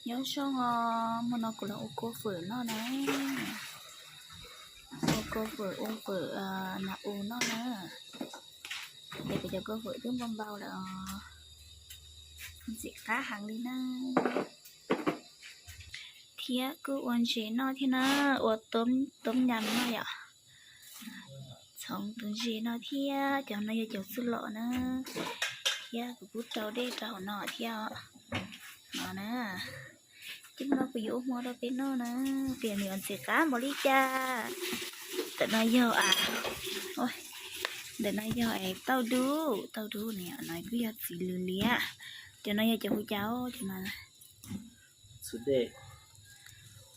Nyob zoo os, hmo no kuv los ua kua fawm noj na. Ua kua fawm, ua fawm nas u noj na. Ces kuv cov kua fawm twb npau npau lawm os, ntxim qab heev li na. Thiab kuj ua ntses noj thiab na, ua toob nyam noj yom. Txhoov tus ntses no thiab, cov no yog cov txuj lom na. Thiab kuv kuj rau dej rau hauv no thiab os. No na, ces hmo no kuv yuav ua hmo rau peb noj na, tias nws yuav ntxim qab npaum li cas. Ntawm no yog, ntawm no yog es tauj dub, tauj dub ne, no kuj yog txiv lws liab. Cov no yog cov hu cas os, cov no,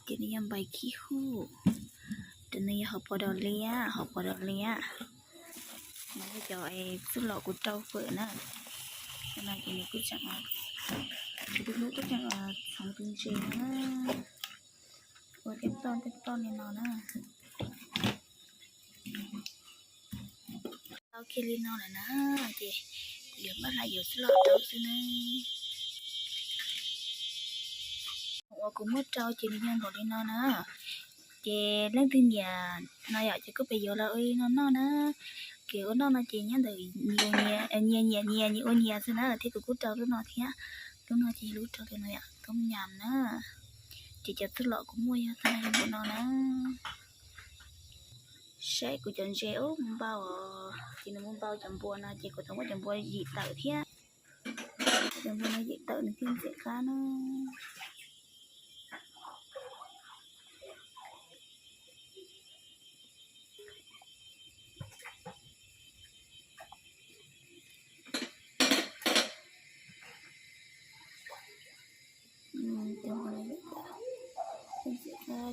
cov no yog npais khib huj, cov no yog hauv paus dos liab, hauv paus dos liab. No yog cov txuj lom kuv rau fawm na. Cov no ces nws kuj tseem, kuv tus hlub kuj tseem txhoov tus ntses no na. Ua tej toj tej toj li no na. Tau kiag li no lawm na, ces kuv yuav npaj hla yuav txuj lom rau xwb na. Uas kuv muab rau ces nws yog npaum li no na. Ces leej twg nyiam no yom, ces kuj pes yuav los ua li no noj na. Kev ua noj no ces nyob ntawm nyias nyiam nyias, nyias ua nyias xwb na, thiab kuv kuj rau lub no thiab. Lub no ces lub rau tus no yom, toob nyam na. Ces cov txuj lom kuv muaj yog tag npaum no na. Saib kuv cov ntses ub, npau os, ces nws mus npau cov npua no ces kuv tau muab cov npua yim tawm thiab. Cov npua no yim tawm nws thiaj ntxim qab na.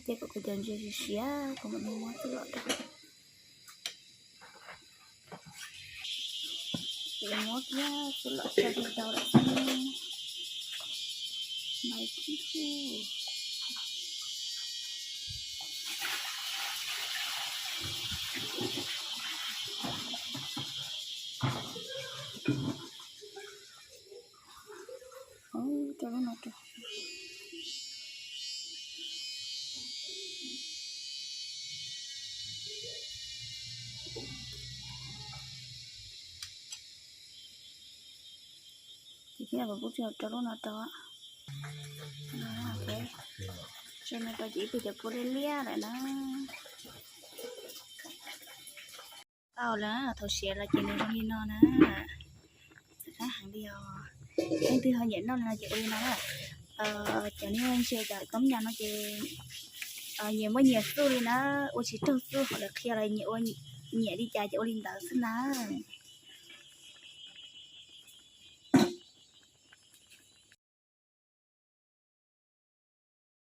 Ces kuv cov ntses siav siav, kuv mam li muab txuj lom rau. Kuv muab kiag txuj lom rau rau lawm xwb. Npais khib huj. Rau lub no rau. Ces thiab kuv kuj tsis rau lub no rau. Tsis no rau ces ib pliag cov kua liab liab lawm na. Tau lawm, thaum siav los ces nws zoo li no na. Ntxim qab heev li os. Leej twg ho nyiam noj li no ces ua li no na. Cov niag ntses cov toob nyam no ces nyias muaj nyias txuj li na, ua tsis raug txuj, hom lawv qhia los nyias ua, nyiam li cas ces ua li ntawd xwb na.